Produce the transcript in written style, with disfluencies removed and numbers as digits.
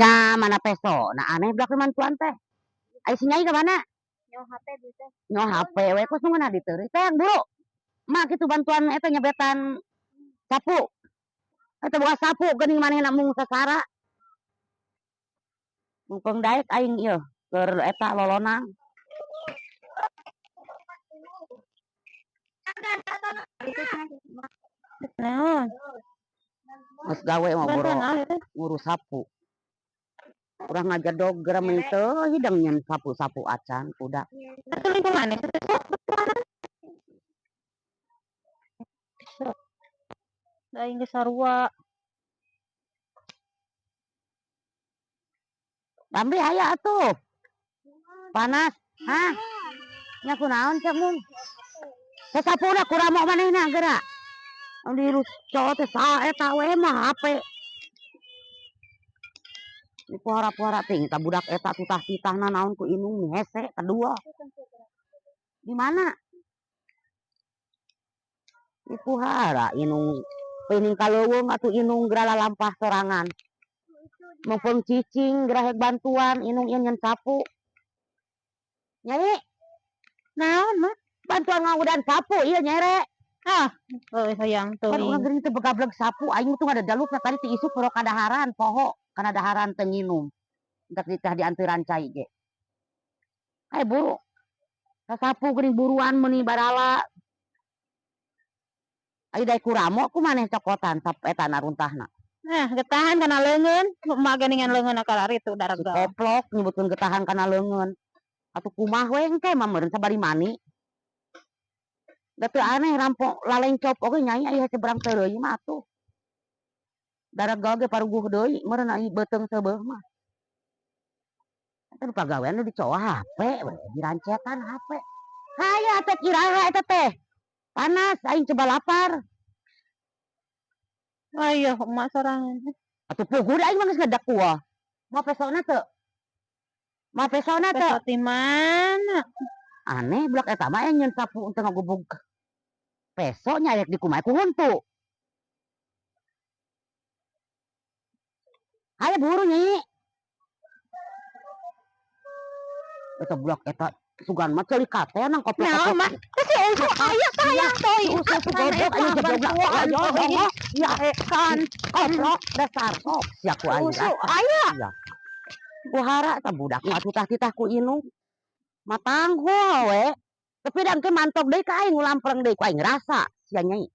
Nya mana peso? Nah aneh belak mantuan teh. Ai si Nyai ka mana? Nyo HP bisa. Nyo HP we kos nu ngeunah diteureuy teh buru. Mak kitu bantuan eta nyebetan sapu. Eta boga sapu geuning manehna mung sasara. Mumpung daek aing ieu keur eta lolonang. Naon? Geus gawe mah boro ngurus sapu. Urang ngajedog geura meuni teu hidang nyen sapu-sapu acan kuda. Satu lingkungan ya. Da aing geus sarua. Bambi aya atuh. Panas. Hah? Nya kunaon cek mung? Sasapuna kuramo manehna geura. Anu cowok teh saha eta we mah HP. Ini puhara-puhara ting ta budak eta tutah-titahna naon ku inung nih hese kadua. Di mana? Di puhara inung pining kaleuweung atuh inung geura lalampah sorangan. Mumpung cicing geura hek bantuan inung ieu nyen sapu. Nyai. Naon mah? Bantuan ngawudan sapu ieu nyere. Ah, euy hayang Kan urang teuing. geuning teu begablek sapu aing tuh ngadajalukna tadi ti isuk boro kadaharan poho kana daharan teu nginum. Entak ditah dianteuran cai ge. Hae buru. Sasapu geuning buruan meuni barala. Ayo daek kuramo ku maneh cokotan sap eta na runtahna. Nah, getahan kana leungeun, emak geuningan leungeunna kalari tu Si daraga. koplok nyebutkeun getahan kana leungeun. Atuh kumaha we engke mah meureun sabari mani. Da teu aneh rampok lalencop oge nyai aya seberang teureui mah atuh. Daraga ge paruguh deui meureun ai beuteung seubeuh mah. Eta nu pagawean nu dicoa HP we dirancetan HP. Hayo atuh kiraha eta teh. Panas aing coba lapar. Ayo emak sorangan. Atuh puguh da aing mah geus ngedak kuah. Mau pesona teu? Mau pesona teu? Peso ti mana? Aneh blok eta mah nyeun sapu teu ngagubug. Peso nya aya di kumaha ku huntu. Hayo buru nyi. Eta blok eta sugan mah ceuli kate nang koplok. Nah, mah si usu aya tah hayang teuing. Si usu goblok aya jeblok. Ayo ongok. Ya kan koplok dasar sok sia ku aing. Usu aya. Iya. Kuhara ta budak mah titah-titah ku inung. Matangguh we. Tapi da engke mantok deui ka aing ngulampreng deui ku aing rasa sia nyai.